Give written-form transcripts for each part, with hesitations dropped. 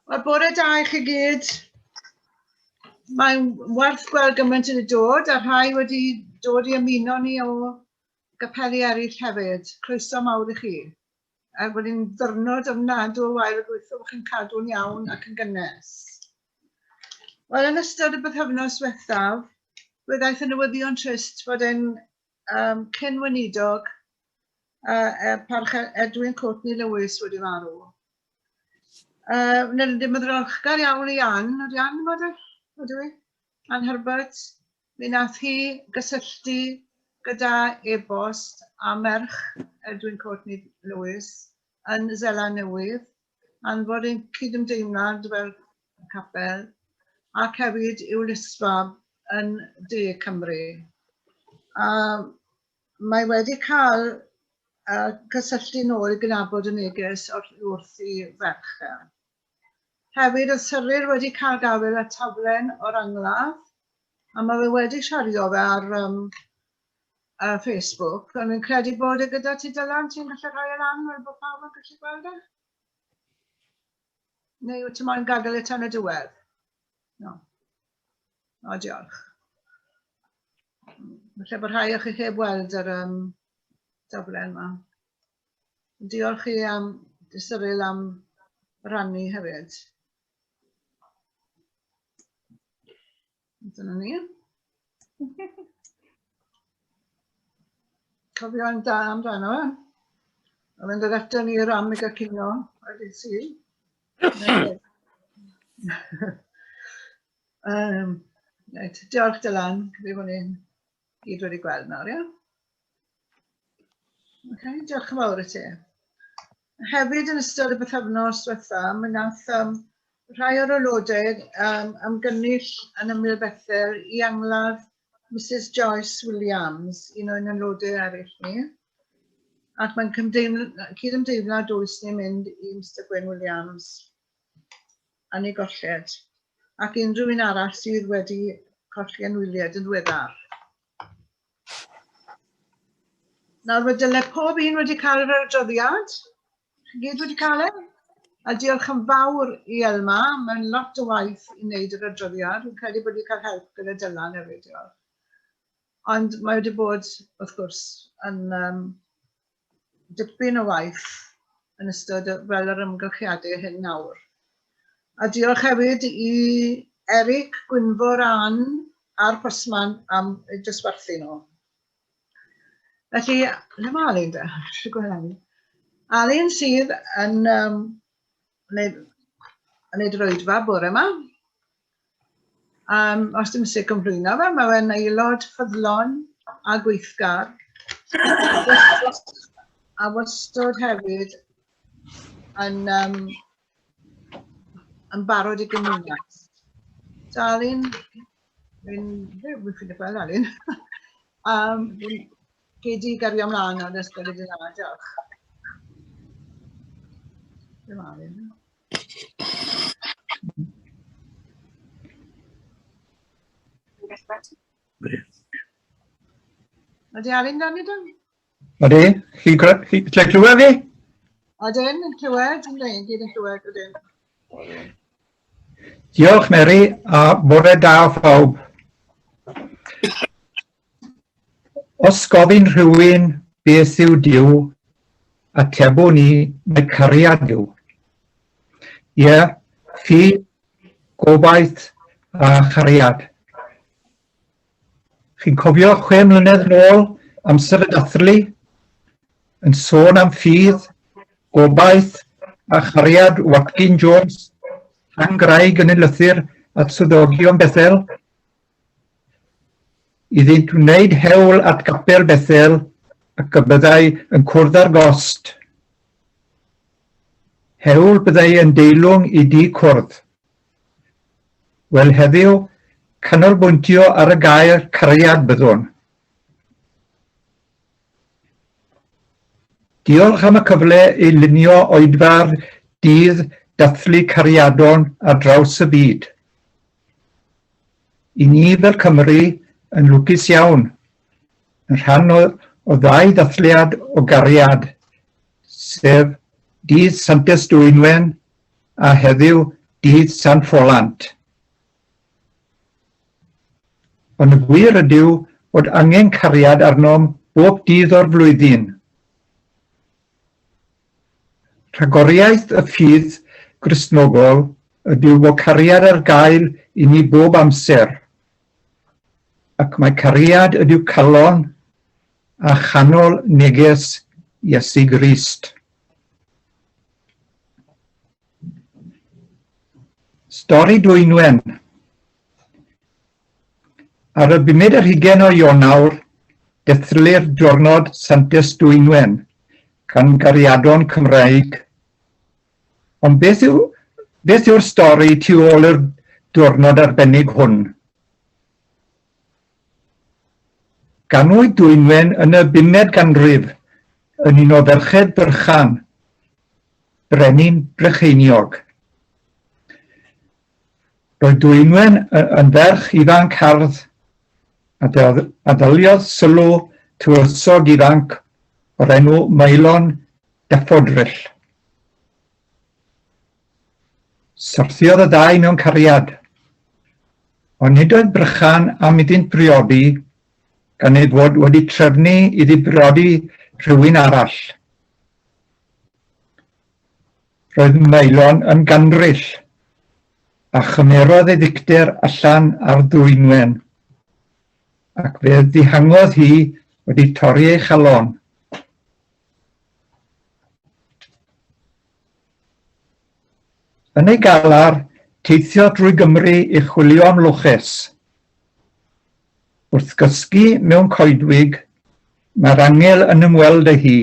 Wel, bore da i chi gyd. Mae'n werth gweld gymaint wedi dod, a rhai wedi dod i ymuno ni o gapeli eraill hefyd. Croeso mawr i chi. Er bod hi'n ddyrnod ofnadw o wael, gobeithio bod chi'n cadw'n iawn ac yn gynnes. Wel, yn ystod y bythefnos diwethaf, fe ddaeth y newyddion trist fod ein um, cyn-weinidog, uh, Parch Edwin Courtney Lewis wedi marw. Uh, Nid ydym yn ddiolchgar iawn i Ann. Ydy Ann yma de? Ydw i? Ann Herbert. Mi nath hi gysylltu gyda e-bost a merch Edwin Courtney Lewis yn Zeland Newydd, anfon ein cydymdeimlad fel capel, ac hefyd i'w lysfab yn De Cymru. A mae wedi cael uh, cysylltu nôl i gydnabod y neges wrth i ferch. E. Hefyd, oedd Cyril wedi cael gafael ar taflen o'r angladd, a mae fe wedi siario fe ar um, uh, Facebook, ond fi'n credu bod e gyda ti Dylan, ti'n gallu rhoi e lan fel bod pawb yn gallu gweld e? Neu wyt ti moyn gadael e tan y diwedd? No. O, diolch. Felly bod rhai o chi heb weld yr um, daflen yma. Diolch i am Cyril am rannu hefyd. Dyna ni. Cofio'n da amdano fe. Oedd yn dod ato ni i'r am i gael cinio ar dydd Sul. um, reit, diolch Dylan, credu bod ni'n gyd wedi gweld nawr, ia? Okay, diolch yn fawr i ti. Hefyd yn ystod y bythefnos diwetha, mi nath um, rhai o'r aelodau um, ymgynnull yn ymyl Bethel i angladd Mrs Joyce Williams, un o'n aelodau eraill ni. Ac mae'n cydymdeimlad dwys ni'n mynd i Mr Gwyn Williams yn ei golled, ac unrhyw un arall sydd wedi colli anwyliaid yn ddiweddar. Nawr, mae dyle pob un wedi cael yr adroddiad. Chi gyd wedi cael e? A diolch yn fawr i Elma, mae'n lot o waith i wneud yr adroddiad. Fi'n credu bod wedi cael help gyda Dylan hefyd, diolch. Ond mae wedi bod, wrth gwrs, yn um, dipyn o waith yn ystod fel yr ymgylchiadau hyn nawr. A diolch hefyd i Eric, Gwynfor, Ann a'r postman am eu dosbarthu nhw. Felly, le mae Alun de? Eisiau gweld Alun. Alun sydd yn um, wneud, yn wneud yr oedfa bore yma. Um, os dim eisiau cyflwyno fe, mae fe'n aelod ffyddlon a gweithgar. A wastod hefyd yn, um, yn barod i gymwynas. So Alun, fi'n fi'n ffeindio gweld Alun. um, fi'n gei di gario ymlaen ar ysgol i dda, diolch. Dim Alun. Ydy Alun dan ni dan? Ydy, chi'n chi, chi clywed fi? Ydyn, yn clywed, yn dweud, gyd yn clywed, ydyn. Diolch Mary, a bore da phawb. Os gofyn rhywun beth yw Duw, atebwn i mae cariad yw. Ie, ffydd, gobaith a chariad. Chi'n cofio chwe mlynedd nôl, amser y dathlu, yn sôn am ffydd, gobaith a chariad Watkin Jones, Llangraig yn ei lythyr at swyddogion Bethel? Iddynt wneud hewl at gapel Bethel ac y byddai yn cwrdd â'r gost. Hewl byddai yn deilwng i di cwrdd. Wel heddiw, canolbwyntio ar y gair cariad byddwn. Diolch am y cyfle i lunio oedfa'r dydd dathlu cariadon ar draws y byd. I ni fel Cymry yn lwcus iawn, yn rhan o, o ddau ddathliad o gariad, sef Dydd Santes Dwynwen a heddiw Dydd San Ffolant. Ond y gwir ydyw bod angen cariad arnom bob dydd o'r flwyddyn. Rhagoriaeth y ffydd Gristnogol ydyw bod cariad ar gael i ni bob amser, ac mae cariad ydyw calon a chanol neges Iesu Grist. Stori Dwynwen. Ar y bumed ar hugain o Ionawr, dethlir Diwrnod Santes Dwynwen gan gariadon Cymraeg. Ond beth yw, beth yw'r stori tu ôl i'r diwrnod arbennig hwn? Ganwyd Dwynwen yn y bumed ganrif yn un o ferched Brychan, brenin Brycheiniog. Roedd Dwynwen yn ferch ifanc hardd a ddaliodd sylw tywysog ifanc o'r enw Maelon Daffodrill. Syrthiodd y ddau mewn cariad. Ond nid oedd Brychan am iddynt briodi, gan ei fod wedi trefnu iddi briodi rhywun arall. Roedd Maelon yn gandryll, a chymerodd ei ddicter allan ar Ddwynwen, ac fe ddihangodd hi wedi torri ei chalon. Yn ei galar, teithiodd drwy Gymru i chwilio am loches. Wrth gysgu mewn coedwig, mae'r angel yn ymweld â hi,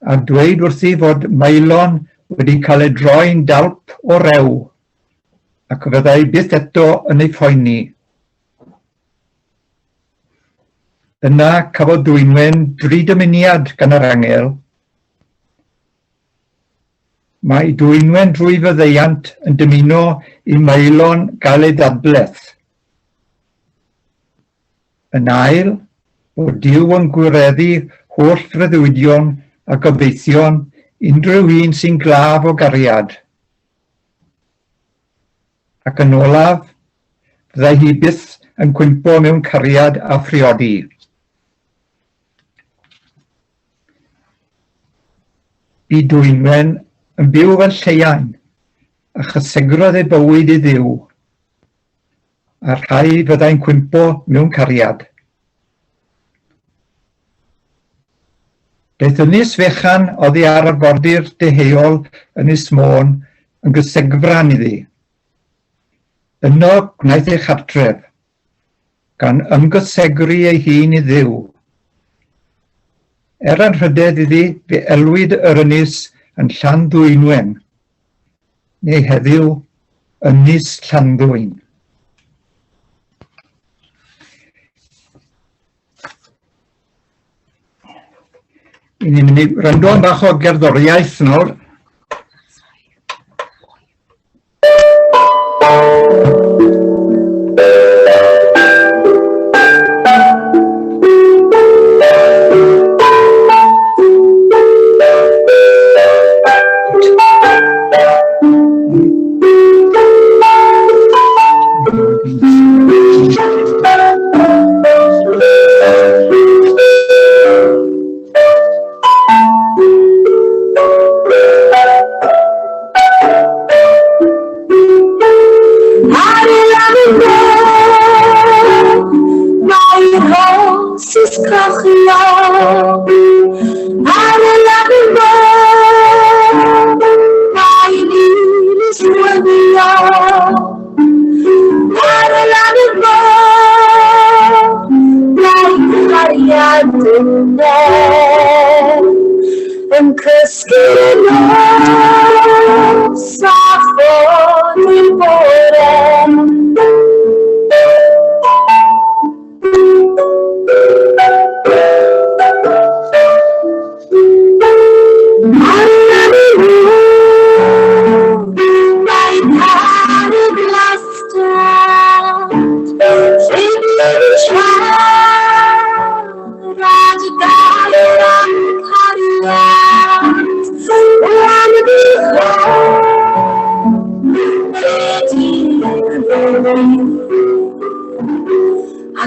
a dweud wrthi fod Maelon wedi cael ei droi'n dalp o rew, ac fyddai byth eto yn ei phoeni. Yna cafodd Dwynwen dri dymuniad gan yr angel. Mae Dwynwen drwy faddeuant yn dymuno i Maelon gael ei ddadbleth. Yn ail, bod Duw yn gwireddu holl freuddwydion a gobeithion unrhyw un sy'n glaf o gariad. Ac yn olaf, fyddai hi byth yn cwympo mewn cariad a phriodi. Bu Dwynwen yn byw fel lleian a chysegrodd ei bywyd i Dduw, a'r rhai fyddai'n cwympo mewn cariad. Daeth ynys fechan oddi ar arfordir deheuol Ynys Môn yn gysegfran iddi. Yno gwnaeth ei chartref, gan ymgysegru ei hun i Dduw. Er anrhydedd iddi, fe elwid yr ynys yn Llanddwynwen, neu heddiw Ynys Llanddwyn. I ni'n mynd i wrando am bach o gerddoriaeth nawr.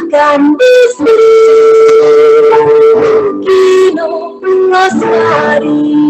Que non nos pare.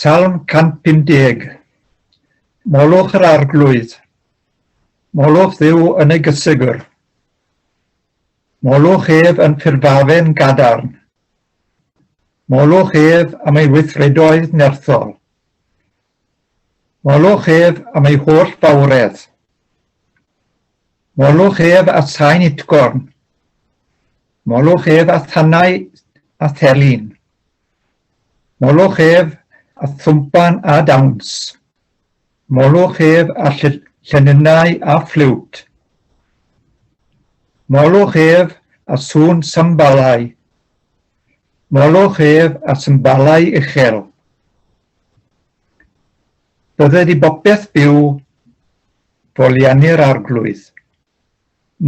Salm 150. Molwch yr Arglwydd. Molwch Dduw yn ei gysegr. Molwch ef yn ffurfafen gadarn. Molwch ef am ei weithredoedd nerthol. Molwch ef am ei holl fawredd. Molwch ef a sain utgorn. Molwch ef a thannau a thelyn. Molwch ef a thwmpan a dawns. Molwch ef a llenynau a ffliwt. Molwch ef a sŵn symbalau. Molwch ef a symbalau uchel. Bydded i bopeth byw foliannu'r Arglwydd.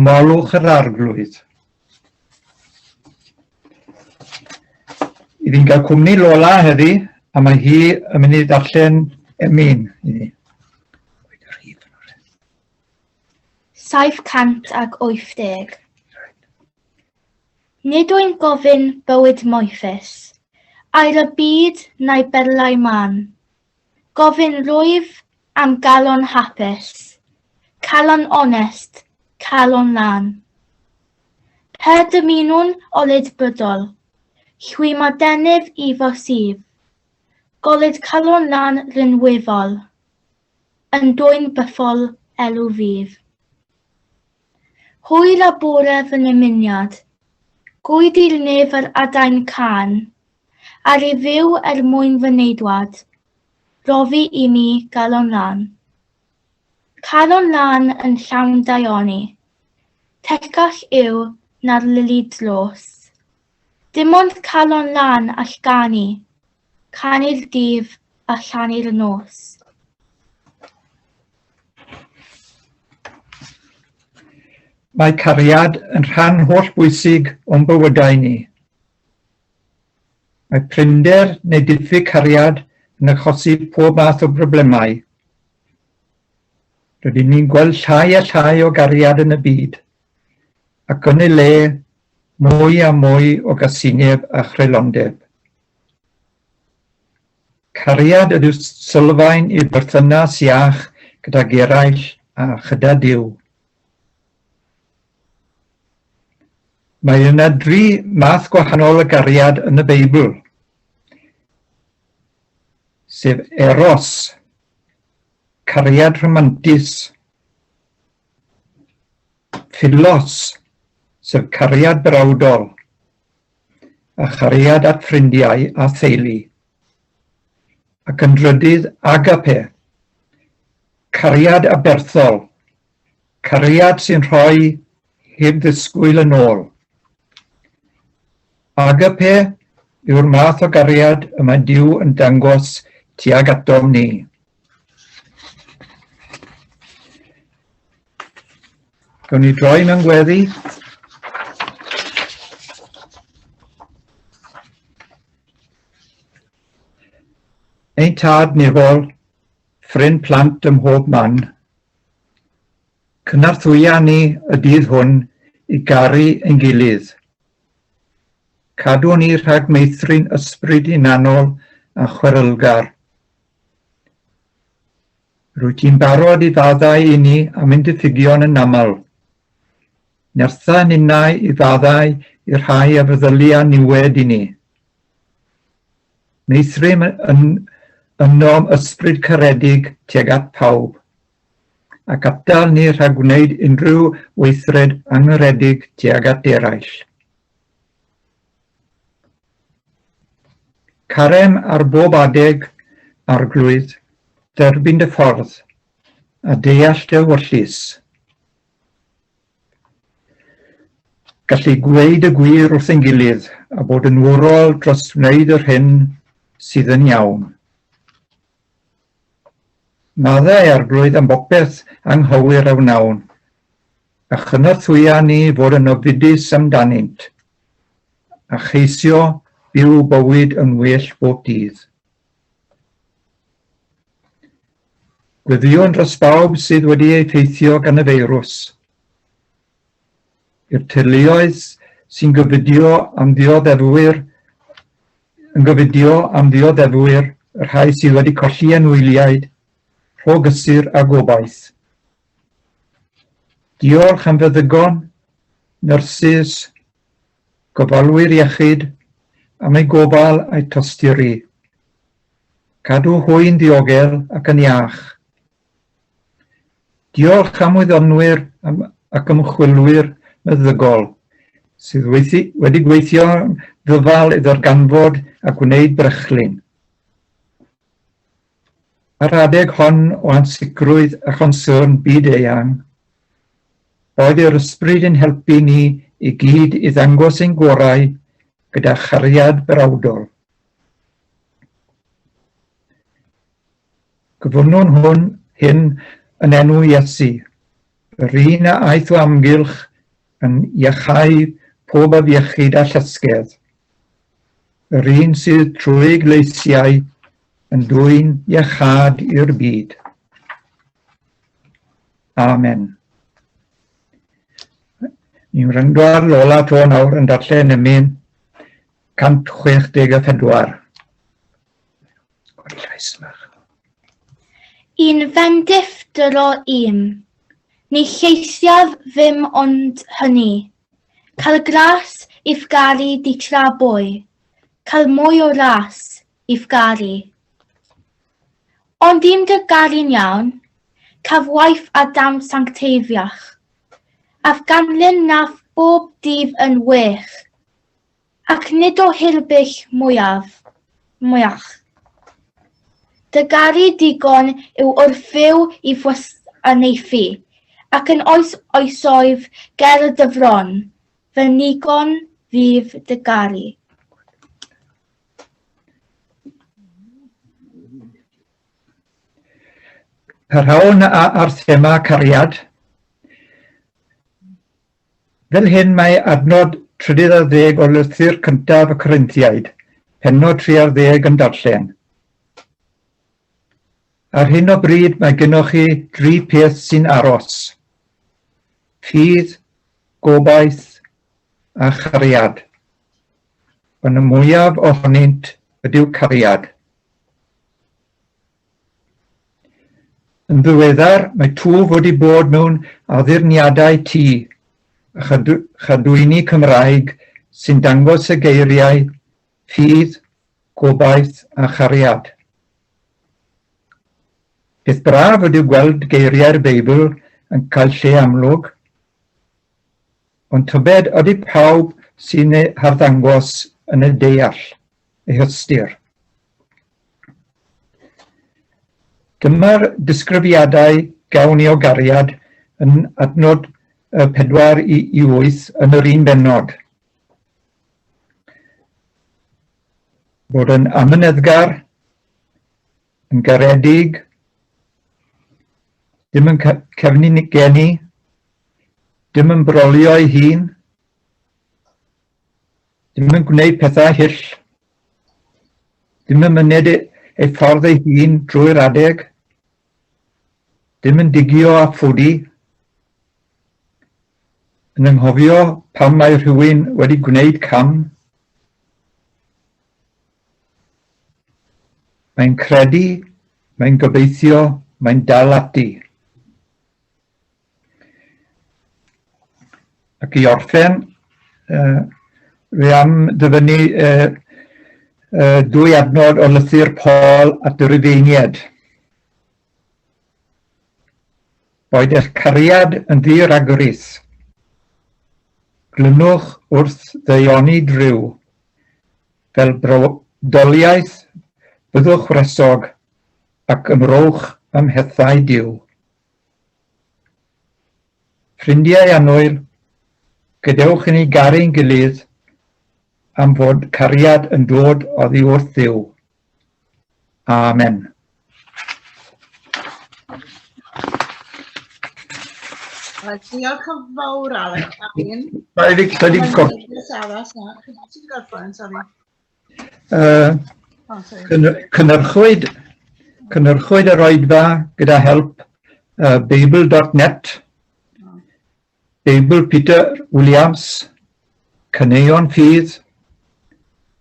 Molwch yr Arglwydd. I fi'n cael cwmni Lola heddi, a mae hi yn mynd i ddarllen emyn i ni. 780. Nid wy'n gofyn bywyd moethus, aur y byd na'i berlau mân. Gofyn rwyf am galon hapus, calon onest, calon lân. Pe dymunwn olud bydol, chwi ma denyf i fo sydd, golud calon lân rhinweddol, yn dwyn bythol elw fydd. Hwyl a bore fy nymuniad, Gwyd i'r nef yr adain cân, Ar ei fyw er mwyn fy neidwad, Rofi i mi galon lân. Calon lân yn llawn daioni, Tecach yw na'r lili dlos. Dim ond calon lân all ganu, Canu'r dydd a llanu'r nos. Mae cariad yn rhan holl bwysig o'n bywydau ni. Mae prinder neu diffyg cariad yn achosi pob math o broblemau. Rydyn ni'n gweld llai a llai o gariad yn y byd, ac yn ei le, mwy a mwy o gasineb a chreulondeb. Cariad ydyw sylfaen i berthynas iach gydag eraill a chyda Duw. Mae yna dri math gwahanol o gariad yn y Beibl, sef eros, cariad rhamantus, philos, sef cariad brawdol, a chariad at ffrindiau a theulu. Ac yn drydydd, agape, cariad aberthol, cariad sy'n rhoi heb ddisgwyl yn ôl. Agape yw'r math o gariad y mae Duw yn dangos tuag atom ni. Gawn ni droi mewn gweddi. Ein tad nefol, ffrind plant ym mhob man, cynorthwya ni y dydd hwn i garu ein gilydd. Cadw ni rhag meithrin ysbryd hunanol a chwerylgar. Rwyt ti'n barod i faddau i ni am ein diffygion yn aml. Nertha ninnau i faddau i'r rhai a feddylia niwed i ni. Meithrin yn ynom ysbryd caredig tuag at pawb, ac atal ni rhag gwneud unrhyw weithred angharedig tuag at eraill. Carem ar bob adeg, Arglwydd, derbyn dy ffordd, a deall dy ewyllys. Gallu gweud y gwir wrth ein gilydd a bod yn wrol dros wneud yr hyn sydd yn iawn. Maddau, Arglwydd, am bopeth anghywir a wnawn, a chynorthwya ni fod yn ofidus amdanynt, a cheisio byw bywyd yn well bob dydd. Gweddïwn dros bawb sydd wedi ei ffeithio gan y feirws. I'r teuluoedd sy'n gofidio am ddioddefwyr yn gofidio am ddioddefwyr y rhai sydd wedi colli anwyliaid, rho gysur a gobaith. Diolch am feddygon, nyrsys, gofalwyr iechyd, am eu gofal a'u tosturi. Cadw hwy'n ddiogel ac yn iach. Diolch am wyddonwyr ac ymchwilwyr meddygol sydd wedi gweithio'n ddyfal i ddarganfod a gwneud brechlyn. Ar adeg hon o ansicrwydd a chonsyrn byd-eang, boed yr ysbryd yn helpu ni i gyd i ddangos ein gorau gyda chariad brawdol. Gofynnwn hwn hyn yn enw Iesu, yr un a aeth o amgylch yn iachau pob afiechyd a llesgedd. Yr un sydd trwy gleisiau yn dwyn iachâd i'r byd. Amen. Ni'n rhyngdo ar Lola to nawr yn darllen emyn 164. Codi llais bach. Un fendith dyro i'm. Ni cheisiaf ddim ond hynny. Cael gras i'th garu di tra bwy, cael mwy o ras i'th garu. Ond i'm dy garu'n iawn, caf waith a dam sancteiddiach, a'th ganlyn naf bob dydd yn wych, Ac nid o hirbyll mwyaf, mwyach. Dy garu digon yw wrth fyw i fwasanaethu, ac yn oes oesoedd ger dy fron, fy nigon fydd dy garu. Parhawn â'r thema cariad. Fel hyn mae adnod trydydd ar ddeg o lythyr cyntaf y Corinthiaid, pennod 3 ar yn darllen. Ar hyn o bryd mae gennoch chi dri peth sy'n aros. Ffydd, gobaith a chariad. Ond y mwyaf ohonynt ydyw cariad. Yn ddiweddar, mae twf wedi bod mewn addurniadau tŷ a chadwyni Cymraeg sy'n dangos y geiriau ffydd, gobaith a chariad. Peth braf ydyw gweld geiriau'r Beibl yn cael lle amlwg, ond tybed ydy pawb sy'n ei harddangos yn y deall ei hystyr. Dyma'r disgrifiadau gawn ni o gariad yn adnod 4 i 8 yn yr un bennod. Bod yn amyneddgar, yn garedig, dim yn cefnu geni, dim yn brolio ei hun, dim yn gwneud pethau hyll, Dim yn myned ei ffordd ei hun drwy'r adeg. Dim yn digio a phwdu. Yn anghofio pam mae rhywun wedi gwneud cam. Mae'n credu, mae'n gobeithio, mae'n dal ati. Ac i orffen, uh, rwy am ddyfynnu uh, uh, dwy adnod o lythyr Paul at y Rufeiniaid. Boed eich cariad yn ddi-ragrith. Glynwch wrth ddeuoni dryw. Fel brodoliaeth, byddwch wresog ac ymrowch ym mhethau Duw. Ffrindiau annwyl, gadewch i ni garu'n gilydd am fod cariad yn dod oddi wrth Dduw. Amen. Wel, diolch yn fawr, Alun. Mae fi credu gorffen, sori. Cynhyrchwyd, cynhyrchwyd yr oedfa gyda help Beibl.net, Beibl Peter Williams, Caneuon Ffydd,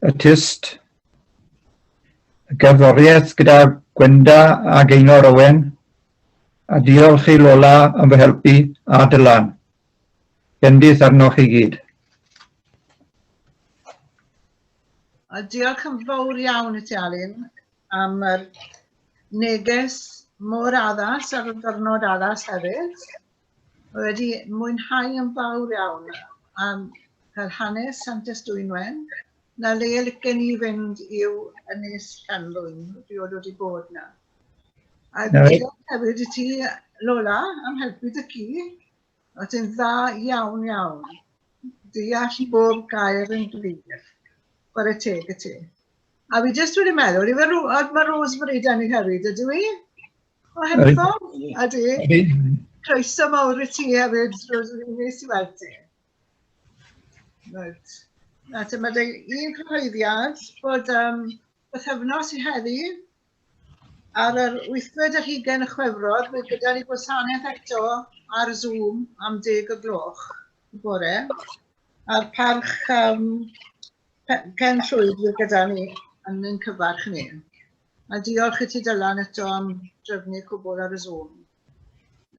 Y Tyst, y gerddoriaeth gyda Gwenda a Gaynor Owen, a diolch i Lola am fy helpu a Dylan. Bendith arnoch chi gyd. A diolch yn fawr iawn i ti, Alun, am yr neges mor addas ar y diwrnod addas hefyd. Wedi mwynhau yn fawr iawn am cael hanes Santes Dwynwen. Na le licen i fynd i'w Ynys Llanddwyn, rioed wedi bod na. A diolch hefyd i ti, Lola, am helpu dy ci. O ti'n dda iawn, iawn. Deall bob gair yn glir. Chwarae teg i ti. A fi jyst wedi meddwl, i fe, mae Rosemary da ni hefyd, ydw i? O Henffordd, ydy. Croeso mawr i ti hefyd, Rosemary, neis i weld ti. Right. Na, dyma dy un cyhoeddiad bod um, bythefnos i heddi, ar yr wythfed ar hugain y Chwefror, bydd gyda ni gwasanaeth eto ar Zoom am deg o gloch y bore. A'r parch um, Ken Llwyd fydd gyda ni yn ein cyfarch ni. A diolch i ti Dylan eto am drefnu cwbl ar y Zoom.